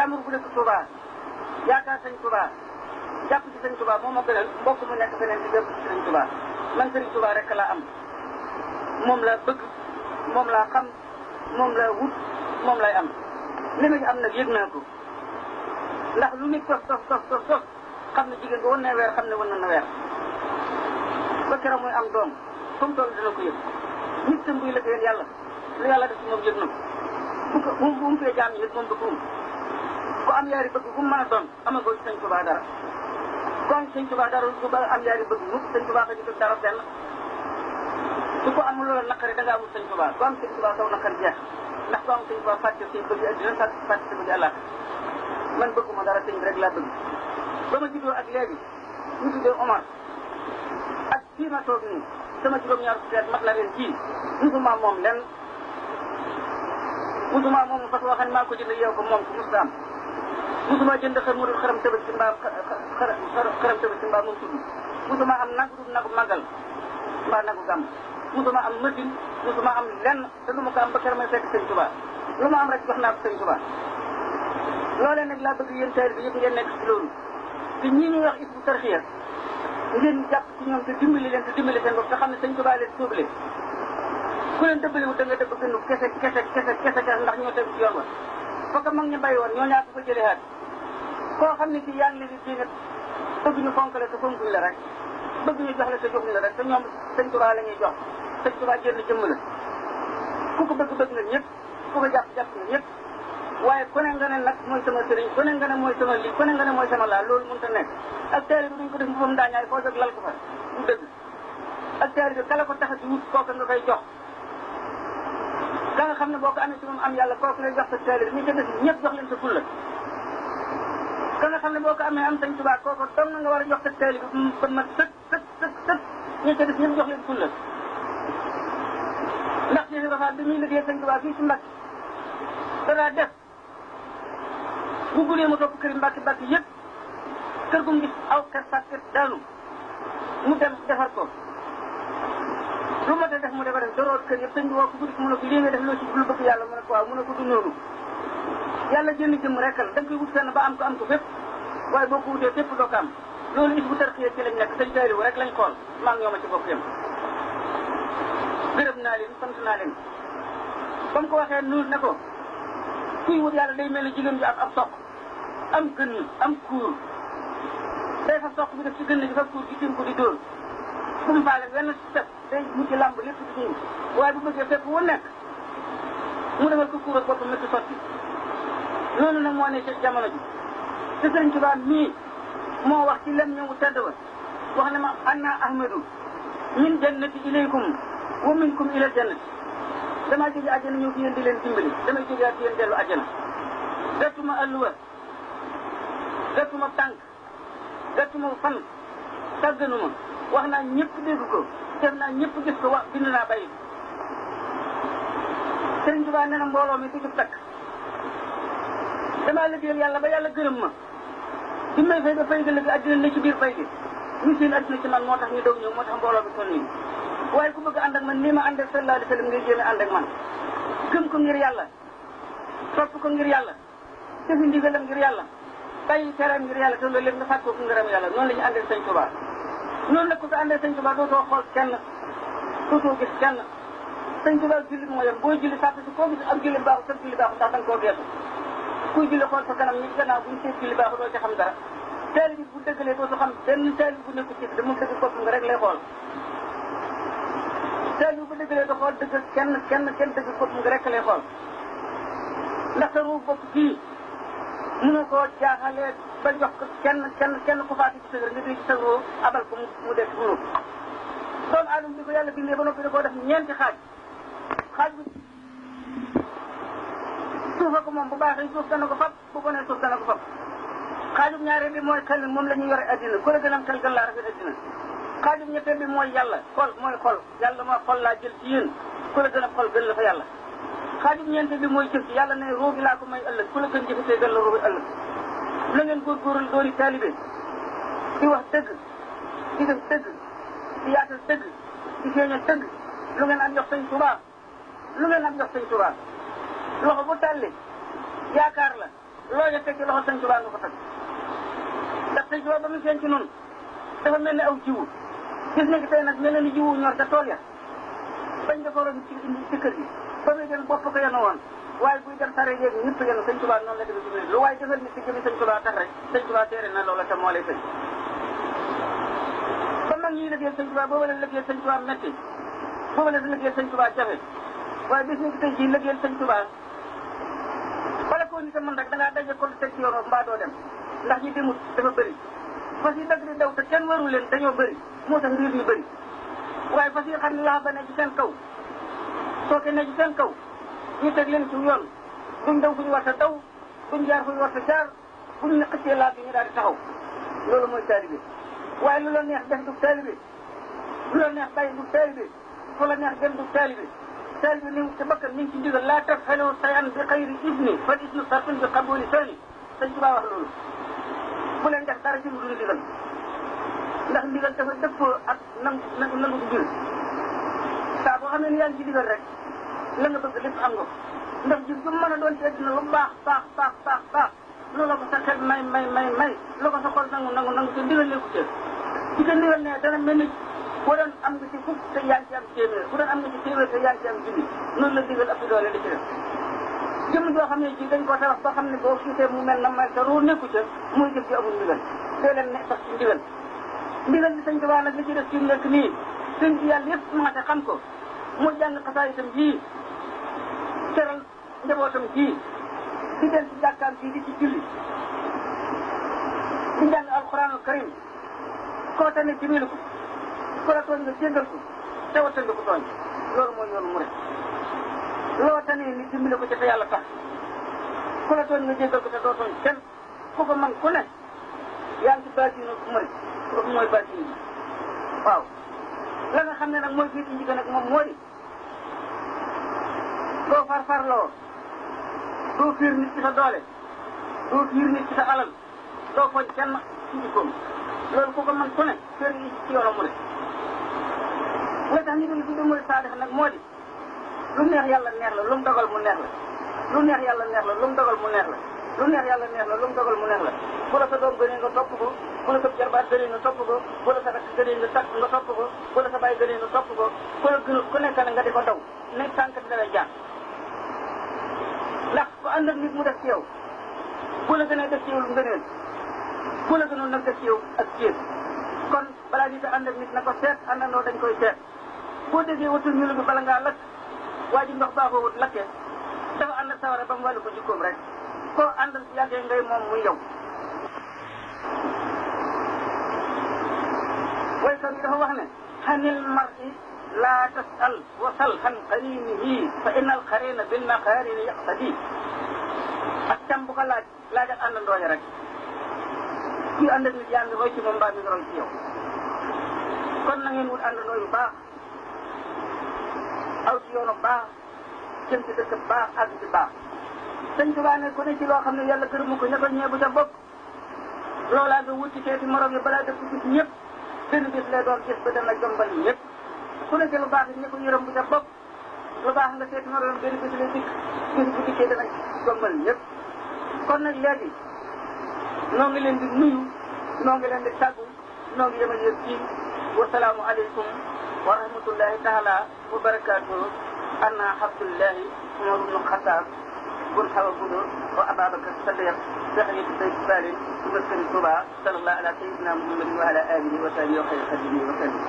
jaamur bu dëkk Touba yaakaar sëñ Touba jàpp ci sëñ Touba moo ma gënal mbokk mu nekk feneen di jàpp ci sëñ Touba man sëñ Touba rek laa am moom laa bëgg moom laa xam moom laa wut moom lay am li ma ci am nag yëg naa ko ndax lu nit tos xam ne jigéen ba wan na weer xam ne wan na weer ba keroog muy am doom fu mu toll dina ko yëg nit tam buy liggéeyal yàlla lu yàlla def ci moom yëg na ko bu mu fee jaam yi nit moom du ko ku am yaari bëgg bu mu mën a doon amagoo ci sëñ Touba dara ku am sëñ Touba dara du ba am yaari bëgg mukk sëñ Touba ko jëkk dara benn su ko amul loola naqari da nga amul sëñ Touba ku am sëñ Touba saw naqari jeex ndax ku am sëñ Touba fàtte sëñ bëgg addina fàtte sa bëgg àllaax man bëgguma dara sëñ bi rek laa bëgg ba ma juddoo ak léegi ñu tuddee Omar ak fii ma toog nii sama juróom-ñaar fukki at mat na leen ci musuma moom lenn musuma moom parce que waxan maa ko jënd yow ko moom ko musta am musuma jënd xar mu dul xaram tëbës ci mbaa xaram tëbës ci mbaa moom tudd musuma am nagu dul nagu màggal mbaa nagu gàmm musuma am machine musuma am lenn te lu ma ko am ba keroog may fekk sëñ Touba lu ma am rek jox naa ko sëñ Touba loolee nag laa bëgg yéen tayal bi yëpp ngeen nekk ci loolu te ñii ñuy wax Hizbut Tarqiyyah ngeen jàpp ci ñoom te dimbali leen te dimbali seen bopp te xam ne sëñ Touba leen sóobale ku leen dëbbaliwut da nga dëbb gënu kese ndax ñoo tegu ci yoon wa fokk mag ñu bàyyi woon ñoo ñaa ko fa jëlee haat koo xam ne ci yaa ngi leen di dingat bëgg ñu fonk la te fonkuñ la rek bëgg ñu jox la te joxuñ la rek te ñoom sëñ Touba la ñuy jox sëñ Touba jënd jëmm la ku ko bëgg na ñëpp ku ko jàpp na ñëpp waaye ku ne nga ne nag mooy sama sëriñ ku ne nga ne mooy sama lii ku ne nga ne mooy sama laa loolu mënut a nekk ak taali bi duñ ko def mbubam daañaay foo jóg lal ko fa du dëgg ak taali bi kala ko tax a di wut kooku nga koy jox ka nga xam ne boo ko amee ci moom am yàlla kooku lay jox sa taali bi ñu ca des ñëpp jox leen sa fulla ka nga xam ne boo ko amee am sëñ Touba kooku tom na nga war a jox sa taali bi ba mat sëkk ñu ca des ñëpp jox leen fulla ndax ci rafaat bi muy liggéey sëñ Touba fii ci Mbacke danaa def bu guddee mu topp kër Mbacke yëpp kër gu mu gis aw kër sàkket daanu mu dem defar ko lu ma def mu defar doroot kër yëpp sëñ bi woo ko guddi mu ne ko lii nga def loo ci lu bëgg yàlla mu ne ko waaw mu ne ko du noonu yàlla jënd jëmm rek la da nga koy wut fenn ba am ko fépp waaye boo ko wutee fépp doo ko am loolu Hizbut Tarqiyyah ci lañ nekk sëñ Taaliwu rek lañ xool maa ngi ñooma ci bokk yem gërëm naa leen sant naa leen ba mu ko waxee nuur ne ko kuy wut yàlla day mel ne jigéen bi ab soq am gën am kuur day fa soq bi def ci gën gi fa kuur gi tim ko di dóor bu mu faale wenn step day mujj làmb lépp di ñëw waaye bu bëggee fépp wu nekk mu defal ko kuur ak boppam métti sotti loolu nag moo ne ci jamono ji te sëriñ Tuubaa mii moo wax ci lem ñëwu tedd ba wax ne ma anna ahmadu min jannati ilaykum wa minkum ila jannati damaa jóge àjjana ñëw fi yéen di leen dimbali damay jóge ak yéen dellu àjjana gattuma alluwa gattuma tànk gattuma fan tàgganuma wax naa ñëpp dégg ko def naa ñëpp gis ko wax bind naa bàyyi Sëriñ Tuubaa nee na mbooloo mi ku ci takk damaa liggéeyal yàlla ba yàlla gërëm ma bi may fay ba fay ga léegi àddina ne ci biir fay gi ñu seen àddina ci man moo tax ñu daw ñëw moo tax mbooloo bi toll nii waaye ku bëgg ànd ak man nii ma ànd ak sallallahu alayhi wa sallam ngay jéeme ànd ak man gëm ko ngir yàlla topp ko ngir yàlla defi ndigalam ngir yàlla bàyyi tereem ngir yàlla te loolu lépp nga fàtt ko ngërëm yàlla noonu la ñu àndee sëñ Tuubaa noonu la ko ko àndee sëñ Tuubaa dootoo xool kenn dootoo gis kenn sëñ Tuubaa jullit moo yor boo julli sàpp si koo gis am julli baaxu sa julli baaxu ndax da nga koo geesu kuy julli xool sa kanam ñi gannaaw buñu seet julli baaxu doo ci xam dara teel bi bu dëggalee dootu xam benn teel bu nekku ci da mu dëgg bopp nga rek lay xool teel bi bu dëggalee da xool dëgg kenn dëgg bopp nga rek lay xool ndax sa ruuf bopp fii mënu koo jaaxalee ba jox ko kenn ku faati ci sa nga dégg ci sa ruuf abal ko mu def mu ruuf doomu aadama bi ko yàlla bindee ba noppi da koo def ñeenti xaaj bi suufa ko moom bu baaxee suuf dana ko fab bu bonee suuf dana ko fab xaajub ñaareel bi mooy xel moom la ñuy yore addina ku la gën am xel gën laa rafet addina xaajub ñetteel bi mooy yàlla xol mooy xol yàlla mooy xol laa jël ci yéen ku la gën a xol gën la fa yàlla xaajub ñeenteel bi mooy jëf ci yàlla ne ruugi laa ko may ëllëg ku la gën jëfitee gën la ruugi ëllëg la ngeen góorgóorlu dooni taalibe di wax dëgg di def dëgg di yaatal dëgg di feeñal dëgg lu ngeen am jox sëñ Tuubaa lu ngeen am jox sëñ Tuubaa loxo bu tàlli yaakaar la loo ja teg ci loxo sëñ Tuubaa nga ko teg ndax sëñ Tuubaa ba mu feeñ ci noonu dafa mel ni aw jiwu gis nga tey nag mel ni jiwu ñor ca tool ya bañ nga ko waroon ci indi ci kër gi ba muy dem bopp ko yenu woon waaye buy dem sare yéegi ñëpp yenu sëñ Tuubaa noonu la demee ci biir lu waaye defal nit ci jëmi sëñ Tuubaa tax rek sëñ Tuubaa teere na loola te moo lay fay ba mag ñuy liggéey sëñ Tuubaa booba la liggéey sëñ Tuubaa metti booba la liggéey sëñ Tuubaa jafe waaye bis ni ki tey jii liggéeyal sëñ Tuubaa bala koo nit a mën rek da ngaa daje ko teg ci yoon mbaa doo dem ndax ñi demut dafa bëri fas yi dagg di daw te kenn waru leen dañoo bëri moo tax mbir yu bëri waaye fas yi xam ne laa ba ne ci seen kaw soo ko ne ci seen kaw ñu teg leen ci yoon duñ daw fu ñu war a daw duñ jaar fu ñu war a jaar buñ ne xëccee laaj bi ñu daal di taxaw loolu mooy taalibe waaye lu la neex def du taalibe lu la neex bàyyi du taalibe fu la neex dem du taalibe taalibe ni te bakkan mi ngi ci ndigal laa taf'alu shay'an bi xayri izni fal iznu shartun bi qabuli sani sëñ Tuubaa wax loolu bu leen def dara ci lu dul ndigal ndax ndigal dafa dëppoo ak nangu mbir saa boo xam ne ni yaa ngi ci ndigal rek la nga bëgg lépp am nga ndax jur bu mën a doon ci àddina lu baax loolu ko sa xel may loo ko sa xol nangu te ndigal nekku ci ci te ndigal ne dana mel ni boo doon am nga ci fukk te yaa ngi ci am téeméer bu doon am nga ci téeméer te yaa ngi ci am junni noonu la ndigal ëpp doole di ci def jëm joo xam ne ji dañ ko tabax ba xam ne boo xiitee mu mel na may te ruu nekku ca muy jëf ci amul ndigal dee leen ne sax ci ndigal bi sëñ Tuubaa nag li ci def ci nekk nii sëñ ci yàlla yëpp maate xam ko mu jàng xasaayitam ji teral njabootam ji di dem ci jàkkaam ji di ci julli di jàng alxuraanul karim koo tane jimilu ko ko la tooñ nga jéggal ko te wattandi ko tooñ loolu mooy yoonu murid loo tane nit dimbali ko ci te yàlla tax ku la tooñ nga jéggal ko te doo tooñ kenn ku ko man ku ne yaa ngi ci baatinu murid kooku mooy baatinu bi waaw la nga xam ne nag mooy biir indi ko nag moom moo di doo farfarloo doo fiir nit ci sa doole doo fiir nit ci sa alal doo foñ kenn ci jikkoom loolu ku ko man ku ne fiir yi ci yoonu murid la tax ñu dul tudde murid saadix nag moo di lu neex yàlla neex la lu mu dogal mu neex la lu neex yàlla neex la lu mu dogal mu neex la lu neex yàlla neex la lu mu dogal mu neex la bu la sa doom gënee nga topp ko bu la sa jarbaat gënee nga topp ko bu la sa rakk gënee nga topp ko bu la sa baay gënee nga topp ko ku la gënul ku nekk na nga di ko daw ne tànk dina lay jaar ndax ku ànd ak nit mu def ci yow bu la gënee def ci yow lu ngëneel bu la gënul nag def ci yow ak ceeb kon balaa nit a ànd ak nit na ko seet àndandoo dañ koy seet boo déggee wutul ñu bi bala ngaa lakk waa ji ndox baaxoo wut lakkee dafa ànd ak sawara ba mu wàllu ko jikkoom rek koo àndal yàggee ngay moom muy yow waykat yi dafa wax ne xanil mar'i laa tasal wasal xan qarinihi fa innal qarina bil maqarini yaqtadi ak cam bu ko laajal àndandoo ya rek kuy ànd ak nit yaa ngi roy ci moom mbaa mi ngi roy ci yow kon na ngeen wut àndandoo yu baax aw ci yoonu baax jëm ci dëkk baax ak ci baax sëñ Tuubaa ne ku ne ci loo xam ne yàlla gërëmu ko ña ko ñee bu ca bopp loolaa nga wut ci seeti morom yi balaa def ko gis ñëpp benn bis lay doon gis ba dana jombal ñëpp ku ne ci lu baax ñi ko yërëm bu ca bopp lu baax nga seeti morom benn bis lay dikk bis bu dikkee dana jombal ñëpp kon nag léegi noo ngi leen di nuyu noo ngi leen di tàggu noo ngi yemal yëpp ci wasalaamu aleykum wa rahmatullahi taala wa barakaatuhu anna abdullahi umar ibnu xataab bun xawa budo wa ababacar sadiq saxiyatu sayid salim suba sëriñ Tuubaa sallallahu ala sayyidina muhammadin wa ala alihi wa sahbihi wa xayri xadimihi wa sallam